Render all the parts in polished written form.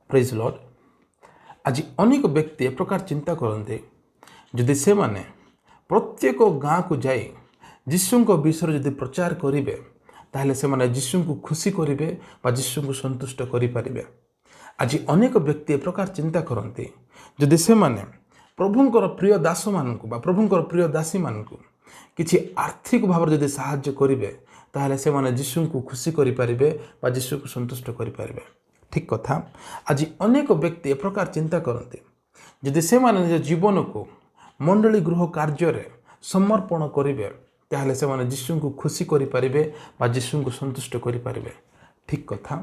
ପ୍ରେଜ୍ ଲର୍ଡ଼। ଆଜି ଅନେକ ବ୍ୟକ୍ତି ଏ ପ୍ରକାର ଚିନ୍ତା କରନ୍ତି, ଯଦି ସେମାନେ ପ୍ରତ୍ୟେକ ଗାଁକୁ ଯାଇ ଯୀଶୁଙ୍କ ବିଷୟରେ ଯଦି ପ୍ରଚାର କରିବେ, ତାହେଲେ ସେମାନେ ଯୀଶୁଙ୍କୁ ଖୁସି କରିବେ ବା ଯୀଶୁଙ୍କୁ ସନ୍ତୁଷ୍ଟ କରିପାରିବେ। ଆଜି ଅନେକ ବ୍ୟକ୍ତି ଏ ପ୍ରକାର ଚିନ୍ତା କରନ୍ତି, ଯଦି ସେମାନେ ପ୍ରଭୁଙ୍କର ପ୍ରିୟ ଦାସମାନଙ୍କୁ ବା ପ୍ରଭୁଙ୍କର ପ୍ରିୟ ଦାସୀମାନଙ୍କୁ କିଛି ଆର୍ଥିକ ଭାବରେ ଯଦି ସାହାଯ୍ୟ କରିବେ, ତାହେଲେ ସେମାନେ ଯୀଶୁଙ୍କୁ ଖୁସି କରିପାରିବେ ବା ଯୀଶୁଙ୍କୁ ସନ୍ତୁଷ୍ଟ କରିପାରିବେ। ଠିକ୍ କଥା। ଆଜି ଅନେକ ବ୍ୟକ୍ତି ଏ ପ୍ରକାର ଚିନ୍ତା କରନ୍ତି, ଯଦି ସେମାନେ ନିଜ ଜୀବନକୁ ମଣ୍ଡଳୀ ଗୃହ କାର୍ଯ୍ୟରେ ସମର୍ପଣ କରିବେ, ତାହେଲେ ସେମାନେ ଯୀଶୁଙ୍କୁ ଖୁସି କରିପାରିବେ ବା ଯୀଶୁଙ୍କୁ ସନ୍ତୁଷ୍ଟ କରିପାରିବେ। ଠିକ୍ କଥା।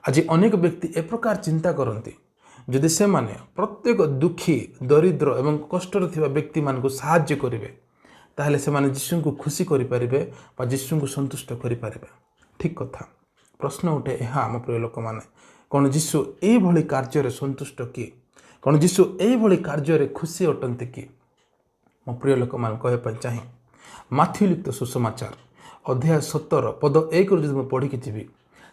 ଆଜି ଅନେକ ବ୍ୟକ୍ତି ଏ ପ୍ରକାର ଚିନ୍ତା କରନ୍ତି, ଯଦି ସେମାନେ ପ୍ରତ୍ୟେକ ଦୁଃଖୀ, ଦରିଦ୍ର ଏବଂ କଷ୍ଟରେ ଥିବା ବ୍ୟକ୍ତିମାନଙ୍କୁ ସାହାଯ୍ୟ କରିବେ, ତାହେଲେ ସେମାନେ ଯୀଶୁଙ୍କୁ ଖୁସି କରିପାରିବେ ବା ଯୀଶୁଙ୍କୁ ସନ୍ତୁଷ୍ଟ କରିପାରିବେ। ଠିକ୍ କଥା। ପ୍ରଶ୍ନ ଉଠେ ଏହା, ଆମ ପ୍ରିୟ ଲୋକମାନେ, କ'ଣ ଯୀଶୁ ଏଇଭଳି କାର୍ଯ୍ୟରେ ସନ୍ତୁଷ୍ଟ କି? କ'ଣ ଯୀଶୁ ଏଇଭଳି କାର୍ଯ୍ୟରେ ଖୁସି ଅଟନ୍ତି କି? ମୋ ପ୍ରିୟ ଲୋକମାନେ, କହିବା ପାଇଁ ଚାହେଁ, ମାଥିଉ ଲିଖିତ ସୁସମାଚାର ଅଧ୍ୟାୟ 17 ପଦ 1ରୁ ଯଦି ମୁଁ ପଢ଼ିକି ଯିବି,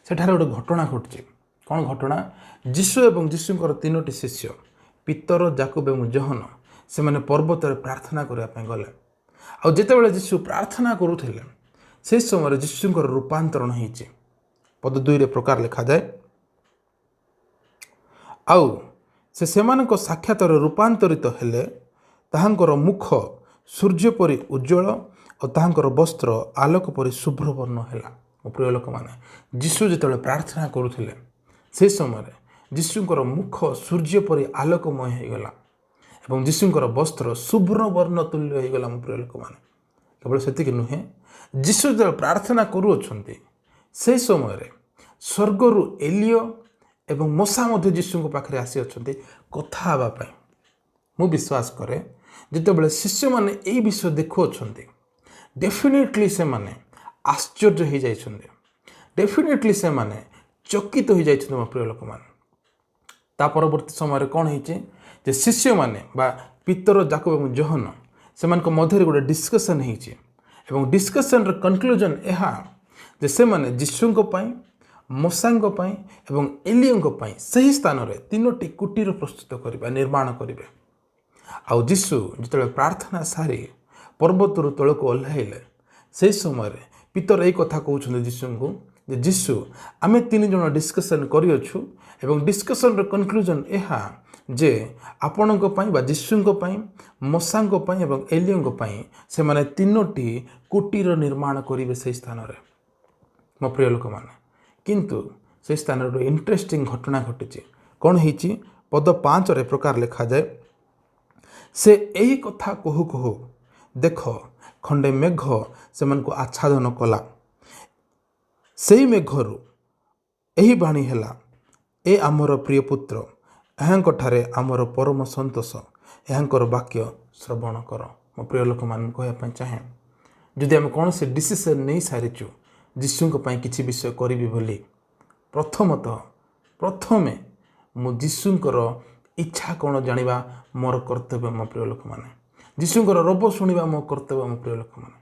ସେଠାରେ ଗୋଟେ ଘଟଣା ଘଟୁଛି। କ'ଣ ଘଟଣା? ଯୀଶୁ ଏବଂ ଯୀଶୁଙ୍କର ତିନୋଟି ଶିଷ୍ୟ ପିତର, ଜାକୁବ ଏବଂ ଯୋହନ, ସେମାନେ ପର୍ବତରେ ପ୍ରାର୍ଥନା କରିବା ପାଇଁ ଗଲେ। ଆଉ ଯେତେବେଳେ ଯୀଶୁ ପ୍ରାର୍ଥନା କରୁଥିଲେ, ସେହି ସମୟରେ ଯୀଶୁଙ୍କର ରୂପାନ୍ତରଣ ହେଇଛି। ପଦ 2ରେ ପ୍ରକାର ଲେଖାଯାଏ, ଆଉ ସେ ସେମାନଙ୍କ ସାକ୍ଷାତରେ ରୂପାନ୍ତରିତ ହେଲେ। ତାହାଙ୍କର ମୁଖ ସୂର୍ଯ୍ୟ ପରି ଉଜ୍ଜଳ ଓ ତାହାଙ୍କର ବସ୍ତ୍ର ଆଲୋକ ପରି ଶୁଭ୍ରବର୍ଣ୍ଣ ହେଲା। ମୋ ପ୍ରିୟ ଲୋକମାନେ, ଯୀଶୁ ଯେତେବେଳେ ପ୍ରାର୍ଥନା କରୁଥିଲେ, ସେହି ସମୟରେ ଯୀଶୁଙ୍କର ମୁଖ ସୂର୍ଯ୍ୟ ପରି ଆଲୋକମୟ ହୋଇଗଲା ଏବଂ ଯୀଶୁଙ୍କର ବସ୍ତ୍ର ଶୁଭ୍ରବର୍ଣ୍ଣ ତୁଲ୍ୟ ହୋଇଗଲା। ମୋ ପ୍ରିୟ ଲୋକମାନେ, କେବଳ ସେତିକି ନୁହେଁ, ଯୀଶୁ ଯେତେବେଳେ ପ୍ରାର୍ଥନା କରୁଅଛନ୍ତି, ସେହି ସମୟରେ ସ୍ୱର୍ଗରୁ ଏଲିୟ ଏବଂ ମୋଶା ମଧ୍ୟ ଯୀଶୁଙ୍କ ପାଖରେ ଆସିଅଛନ୍ତି କଥା ହେବା ପାଇଁ। ମୁଁ ବିଶ୍ୱାସ କରେ, ଯେତେବେଳେ ଶିଷ୍ୟମାନେ ଏଇ ବିଷୟ ଦେଖୁଅଛନ୍ତି, ଡେଫିନେଟଲି ସେମାନେ ଆଶ୍ଚର୍ଯ୍ୟ ହୋଇଯାଇଛନ୍ତି, ଡେଫିନେଟଲି ସେମାନେ ଚକିତ ହୋଇଯାଇଛନ୍ତି। ମୋ ପ୍ରିୟ ଲୋକମାନେ, ତା ପରବର୍ତ୍ତୀ ସମୟରେ କ'ଣ ହେଇଛି ଯେ ଶିଷ୍ୟମାନେ ବା ପିତର, ଜାକୁବ ଏବଂ ଯୋହନ, ସେମାନଙ୍କ ମଧ୍ୟରେ ଗୋଟେ ଡିସ୍କସନ୍ ହେଇଛି ଏବଂ ଡିସ୍କସନ୍ର କନକ୍ଲୁଜନ୍ ଏହା ଯେ ସେମାନେ ଯୀଶୁଙ୍କ ପାଇଁ, ମୋଶାଙ୍କ ପାଇଁ ଏବଂ ଏଲିୟଙ୍କ ପାଇଁ ସେହି ସ୍ଥାନରେ ତିନୋଟି କୁଟୀର ପ୍ରସ୍ତୁତ କରିବେ, ନିର୍ମାଣ କରିବେ। ଆଉ ଯୀଶୁ ଯେତେବେଳେ ପ୍ରାର୍ଥନା ସାରି ପର୍ବତରୁ ତଳକୁ ଓହ୍ଲାଇଲେ, ସେହି ସମୟରେ ପିତର ଏଇ କଥା କହୁଛନ୍ତି ଯୀଶୁଙ୍କୁ ଯେ ଯୀଶୁ, ଆମେ ତିନି ଜଣ ଡିସ୍କସନ୍ କରିଅଛୁ ଏବଂ ଡିସ୍କସନ୍ର କନକ୍ଲୁଜନ୍ ଏହା ଯେ ଆପଣଙ୍କ ପାଇଁ ବା ଯୀଶୁଙ୍କ ପାଇଁ, ମୋଶାଙ୍କ ପାଇଁ ଏବଂ ଏଲିୟଙ୍କ ପାଇଁ ସେମାନେ ତିନୋଟି କୁଟୀର ନିର୍ମାଣ କରିବେ ସେହି ସ୍ଥାନରେ। ମୋ ପ୍ରିୟ ଲୋକମାନେ, କିନ୍ତୁ ସେହି ସ୍ଥାନରେ ଗୋଟେ ଇଣ୍ଟରେଷ୍ଟିଂ ଘଟଣା ଘଟିଛି। କ'ଣ ହେଇଛି? ପଦ 5ରେ ପ୍ରକାର ଲେଖାଯାଏ, ସେ ଏହି କଥା କହୁ କହୁ ଦେଖ, ଖଣ୍ଡେ ମେଘ ସେମାନଙ୍କୁ ଆଚ୍ଛାଦନ କଲା। ସେଇ ମେଘରୁ ଏହି ବାଣୀ ହେଲା, ଏ ଆମର ପ୍ରିୟ ପୁତ୍ର, ଏହାଙ୍କଠାରେ ଆମର ପରମ ସନ୍ତୋଷ, ଏହାଙ୍କର ବାକ୍ୟ ଶ୍ରବଣ କର। ମୋ ପ୍ରିୟ ଲୋକମାନଙ୍କୁ କହିବା ପାଇଁ ଚାହେଁ, ଯଦି ଆମେ କୌଣସି ଡିସିସନ୍ ନେଇସାରିଛୁ ଯୀଶୁଙ୍କ ପାଇଁ କିଛି ବିଷୟ କରିବି ବୋଲି, ପ୍ରଥମତଃ ପ୍ରଥମେ ମୁଁ ଯୀଶୁଙ୍କର ଇଚ୍ଛା କ'ଣ ଜାଣିବା ମୋର କର୍ତ୍ତବ୍ୟ। ମୋ ପ୍ରିୟ ଲୋକମାନେ, ଯୀଶୁଙ୍କର ରବ ଶୁଣିବା ମୋ କର୍ତ୍ତବ୍ୟ। ମୋ ପ୍ରିୟ ଲୋକମାନେ,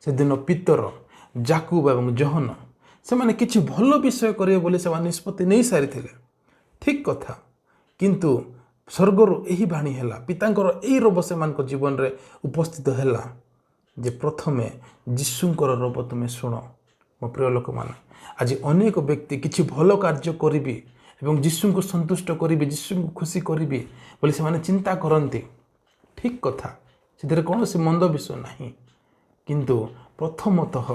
ସେଦିନ ପିତର, ଜାକୁବ ଏବଂ ଯୋହନ, ସେମାନେ କିଛି ଭଲ ବିଷୟ କରିବେ ବୋଲି ସେମାନେ ନିଷ୍ପତ୍ତି ନେଇସାରିଥିଲେ। ଠିକ୍ କଥା। କିନ୍ତୁ ସ୍ୱର୍ଗରୁ ଏହି ବାଣୀ ହେଲା, ପିତାଙ୍କର ଏହି ରବ ସେମାନଙ୍କ ଜୀବନରେ ଉପସ୍ଥିତ ହେଲା ଯେ ପ୍ରଥମେ ଯୀଶୁଙ୍କର ରବ ତୁମେ ଶୁଣ। ମୋ ପ୍ରିୟ ଲୋକମାନେ, ଆଜି ଅନେକ ବ୍ୟକ୍ତି କିଛି ଭଲ କାର୍ଯ୍ୟ କରିବି ଏବଂ ଯୀଶୁଙ୍କୁ ସନ୍ତୁଷ୍ଟ କରିବି, ଯୀଶୁଙ୍କୁ ଖୁସି କରିବି ବୋଲି ସେମାନେ ଚିନ୍ତା କରନ୍ତି। ଠିକ୍ କଥା, ସେଥିରେ କୌଣସି ମନ୍ଦ ବିଷୟ ନାହିଁ। କିନ୍ତୁ ପ୍ରଥମତଃ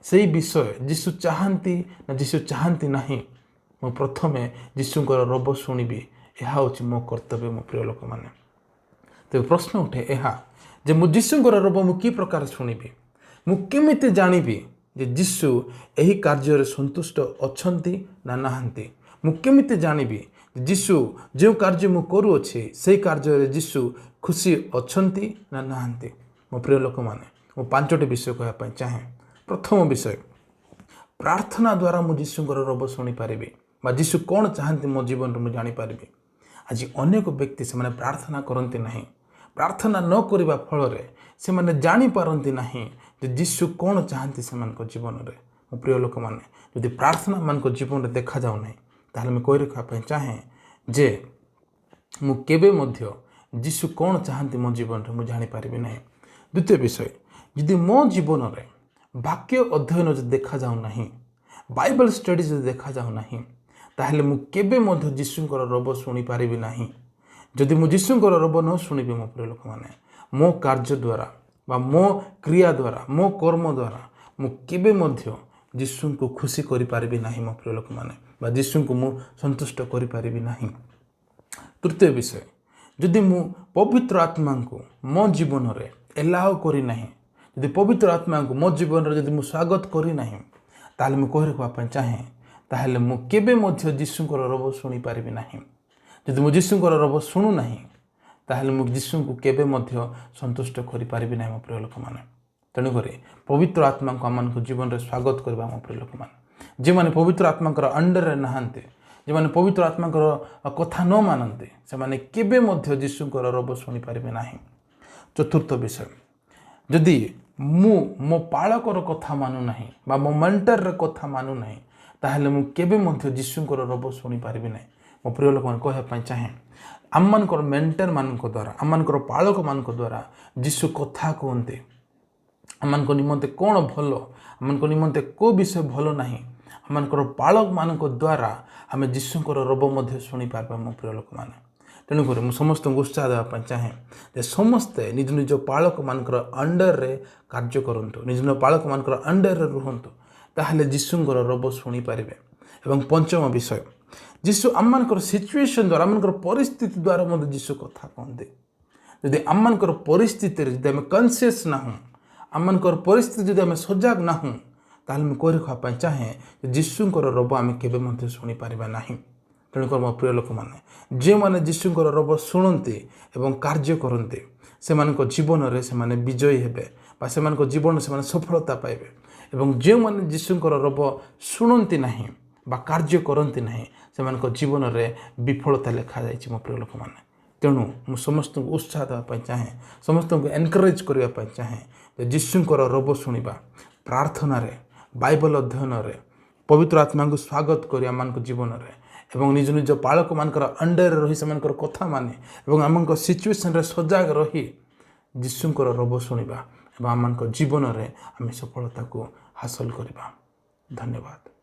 ସେଇ ବିଷୟ ଯୀଶୁ ଚାହାନ୍ତି ନା ଯୀଶୁ ଚାହାନ୍ତି ନାହିଁ, ମୁଁ ପ୍ରଥମେ ଯୀଶୁଙ୍କର ରବ ଶୁଣିବି, ଏହା ହେଉଛି ମୋ କର୍ତ୍ତବ୍ୟ। ମୋ ପ୍ରିୟ ଲୋକମାନେ, ତେବେ ପ୍ରଶ୍ନ ଉଠେ ଏହା ଯେ ମୁଁ ଯୀଶୁଙ୍କର ରବ ମୁଁ କି ପ୍ରକାର ଶୁଣିବି? ମୁଁ କେମିତି ଜାଣିବି ଯେ ଯୀଶୁ ଏହି କାର୍ଯ୍ୟରେ ସନ୍ତୁଷ୍ଟ ଅଛନ୍ତି ନା ନାହାନ୍ତି? ମୁଁ କେମିତି ଜାଣିବି ଯୀଶୁ ଯେଉଁ କାର୍ଯ୍ୟ ମୁଁ କରୁଅଛି, ସେଇ କାର୍ଯ୍ୟରେ ଯୀଶୁ ଖୁସି ଅଛନ୍ତି ନା ନାହାନ୍ତି? ମୋ ପ୍ରିୟ ଲୋକମାନେ, ମୁଁ ପାଞ୍ଚଟି ବିଷୟ କହିବା ପାଇଁ ଚାହେଁ। ପ୍ରଥମ ବିଷୟ, ପ୍ରାର୍ଥନା ଦ୍ୱାରା ମୁଁ ଯୀଶୁଙ୍କର ରବ ଶୁଣିପାରିବି ବା ଯୀଶୁ କ'ଣ ଚାହାନ୍ତି ମୋ ଜୀବନରେ ମୁଁ ଜାଣିପାରିବି। ଆଜି ଅନେକ ବ୍ୟକ୍ତି ସେମାନେ ପ୍ରାର୍ଥନା କରନ୍ତି ନାହିଁ। ପ୍ରାର୍ଥନା ନ କରିବା ଫଳରେ ସେମାନେ ଜାଣିପାରନ୍ତି ନାହିଁ ଯେ ଯୀଶୁ କ'ଣ ଚାହାନ୍ତି ସେମାନଙ୍କ ଜୀବନରେ। ମୋ ପ୍ରିୟ ଲୋକମାନେ, ଯଦି ପ୍ରାର୍ଥନା ମାନଙ୍କ ଜୀବନରେ ଦେଖାଯାଉ ନାହିଁ, ତାହେଲେ ମୁଁ କହି ରଖିବା ପାଇଁ ଚାହେଁ, ଯେ ମୁଁ କେବେ ମଧ୍ୟ ଯୀଶୁ କ'ଣ ଚାହାନ୍ତି ମୋ ଜୀବନରେ ମୁଁ ଜାଣିପାରିବି ନାହିଁ। ଦ୍ୱିତୀୟ ବିଷୟ, ଯଦି ମୋ ଜୀବନରେ ବାକ୍ୟ ଅଧ୍ୟୟନ ଯଦି ଦେଖାଯାଉନାହିଁ, ବାଇବଲ ଷ୍ଟଡି ଯଦି ଦେଖାଯାଉନାହିଁ, ତାହେଲେ ମୁଁ କେବେ ମଧ୍ୟ ଯୀଶୁଙ୍କର ରବ ଶୁଣିପାରିବି ନାହିଁ। ଯଦି ମୁଁ ଯୀଶୁଙ୍କର ରବ ନ ଶୁଣିବି, ମୋ ପ୍ରିୟ ଲୋକମାନେ, ମୋ କାର୍ଯ୍ୟ ଦ୍ୱାରା ବା ମୋ କ୍ରିୟା ଦ୍ୱାରା, ମୋ କର୍ମ ଦ୍ୱାରା ମୁଁ କେବେ ମଧ୍ୟ ଯୀଶୁଙ୍କୁ ଖୁସି କରିପାରିବି ନାହିଁ ମୋ ପ୍ରିୟ ଲୋକମାନେ, ବା ଯୀଶୁଙ୍କୁ ମୁଁ ସନ୍ତୁଷ୍ଟ କରିପାରିବି ନାହିଁ। ତୃତୀୟ ବିଷୟ, ଯଦି ମୁଁ ପବିତ୍ର ଆତ୍ମାଙ୍କୁ ମୋ ଜୀବନରେ ଏଲାଓ କରିନାହିଁ, ଯଦି ପବିତ୍ର ଆତ୍ମାଙ୍କୁ ମୋ ଜୀବନରେ ଯଦି ମୁଁ ସ୍ୱାଗତ କରିନାହିଁ, ତାହେଲେ ମୁଁ କହି ରଖିବା ପାଇଁ ଚାହେଁ, ତାହେଲେ ମୁଁ କେବେ ମଧ୍ୟ ଯୀଶୁଙ୍କର ରବ ଶୁଣିପାରିବି ନାହିଁ। ଯଦି ମୁଁ ଯୀଶୁଙ୍କର ରବ ଶୁଣୁନାହିଁ, ତାହେଲେ ମୁଁ ଯୀଶୁଙ୍କୁ କେବେ ମଧ୍ୟ ସନ୍ତୁଷ୍ଟ କରିପାରିବି ନାହିଁ ମୋ ପ୍ରିୟ ଲୋକମାନେ। ତେଣୁକରି ପବିତ୍ର ଆତ୍ମାଙ୍କୁ ଆମମାନଙ୍କ ଜୀବନରେ ସ୍ୱାଗତ କରିବା ମୋ ପ୍ରିୟ ଲୋକମାନେ। ଯେଉଁମାନେ ପବିତ୍ର ଆତ୍ମାଙ୍କର ଅଣ୍ଡରରେ ନାହାନ୍ତି, ଯେଉଁମାନେ ପବିତ୍ର ଆତ୍ମାଙ୍କର କଥା ନ ମାନନ୍ତି, ସେମାନେ କେବେ ମଧ୍ୟ ଯୀଶୁଙ୍କର ରବ ଶୁଣିପାରିବେ ନାହିଁ। ଚତୁର୍ଥ ବିଷୟ, ଯଦି ମୁଁ ମୋ ପାଳକର କଥା ମାନୁନାହିଁ ବା ମୋ ମେଣ୍ଟରର କଥା ମାନୁନାହିଁ, ତାହେଲେ ମୁଁ କେବେ ମଧ୍ୟ ଯୀଶୁଙ୍କର ରବ ଶୁଣିପାରିବି ନାହିଁ। ମୋ ପ୍ରିୟ ଲୋକମାନେ, କହିବା ପାଇଁ ଚାହେଁ, ଆମମାନଙ୍କର ମେଣ୍ଟରମାନଙ୍କ ଦ୍ୱାରା, ଆମମାନଙ୍କର ପାଳକମାନଙ୍କ ଦ୍ୱାରା ଯୀଶୁ କଥା କୁହନ୍ତି। ଆମମାନଙ୍କ ନିମନ୍ତେ କ'ଣ ଭଲ, ଆମମାନଙ୍କ ନିମନ୍ତେ କେଉଁ ବିଷୟ ଭଲ ନାହିଁ, ଆମମାନଙ୍କର ପାଳକମାନଙ୍କ ଦ୍ୱାରା ଆମେ ଯୀଶୁଙ୍କର ରବ ମଧ୍ୟ ଶୁଣିପାରିବା ମୋ ପ୍ରିୟ ଲୋକମାନେ। ତେଣୁକରି ମୁଁ ସମସ୍ତଙ୍କୁ ଉତ୍ସାହ ଦେବା ପାଇଁ ଚାହେଁ ଯେ ସମସ୍ତେ ନିଜ ନିଜ ପାଳକମାନଙ୍କର ଅଣ୍ଡରରେ କାର୍ଯ୍ୟ କରନ୍ତୁ, ନିଜ ନିଜ ପାଳକମାନଙ୍କର ଅଣ୍ଡରରେ ରୁହନ୍ତୁ, ତାହେଲେ ଯୀଶୁଙ୍କର ରବ ଶୁଣିପାରିବେ। ଏବଂ ପଞ୍ଚମ ବିଷୟ, ଯୀଶୁ ଆମମାନଙ୍କର ସିଚୁଏସନ୍ ଦ୍ୱାରା, ଆମମାନଙ୍କର ପରିସ୍ଥିତି ଦ୍ୱାରା ମଧ୍ୟ ଯୀଶୁ କଥା କହନ୍ତି। ଯଦି ଆମମାନଙ୍କର ପରିସ୍ଥିତିରେ ଯଦି ଆମେ କନସିୟସ୍ ନାହୁଁ, ଆମମାନଙ୍କର ପରିସ୍ଥିତି ଯଦି ଆମେ ସଜାଗ ନାହୁଁ, ତାହେଲେ ମୁଁ କହି ରଖିବା ପାଇଁ ଚାହେଁ ଯେ ଯୀଶୁଙ୍କର ରବ ଆମେ କେବେ ମଧ୍ୟ ଶୁଣିପାରିବା ନାହିଁ। ତେଣୁକରି ମୋ ପ୍ରିୟ ଲୋକମାନେ, ଯେଉଁମାନେ ଯୀଶୁଙ୍କର ରବ ଶୁଣନ୍ତି ଏବଂ କାର୍ଯ୍ୟ କରନ୍ତି, ସେମାନଙ୍କ ଜୀବନରେ ସେମାନେ ବିଜୟୀ ହେବେ ବା ସେମାନଙ୍କ ଜୀବନରେ ସେମାନେ ସଫଳତା ପାଇବେ। ଏବଂ ଯେଉଁମାନେ ଯୀଶୁଙ୍କର ରବ ଶୁଣନ୍ତି ନାହିଁ ବା କାର୍ଯ୍ୟ କରନ୍ତି ନାହିଁ, ସେମାନଙ୍କ ଜୀବନରେ ବିଫଳତା ଲେଖାଯାଇଛି ମୋ ପ୍ରିୟ ଲୋକମାନେ। ତେଣୁ ମୁଁ ସମସ୍ତଙ୍କୁ ଉତ୍ସାହ ଦେବା ପାଇଁ ଚାହେଁ, ସମସ୍ତଙ୍କୁ ଏନକରେଜ୍ କରିବା ପାଇଁ ଚାହେଁ ଯେ ଯୀଶୁଙ୍କର ରବ ଶୁଣିବା, ପ୍ରାର୍ଥନାରେ, ବାଇବଲ ଅଧ୍ୟୟନରେ, ପବିତ୍ର ଆତ୍ମାଙ୍କୁ ସ୍ୱାଗତ କରି ଆମମାନଙ୍କ ଜୀବନରେ ଏବଂ ନିଜ ନିଜ ପାଳକମାନଙ୍କର ଅଣ୍ଡରରେ ରହି ସେମାନଙ୍କର କଥା ମାନି ଏବଂ ଆମଙ୍କ ସିଚୁଏସନ୍ରେ ସଜାଗ ରହି ଯୀଶୁଙ୍କର ରବ ଶୁଣିବା ଏବଂ ଆମମାନଙ୍କ ଜୀବନରେ ଆମେ ସଫଳତାକୁ ହାସଲ କରିବା। ଧନ୍ୟବାଦ।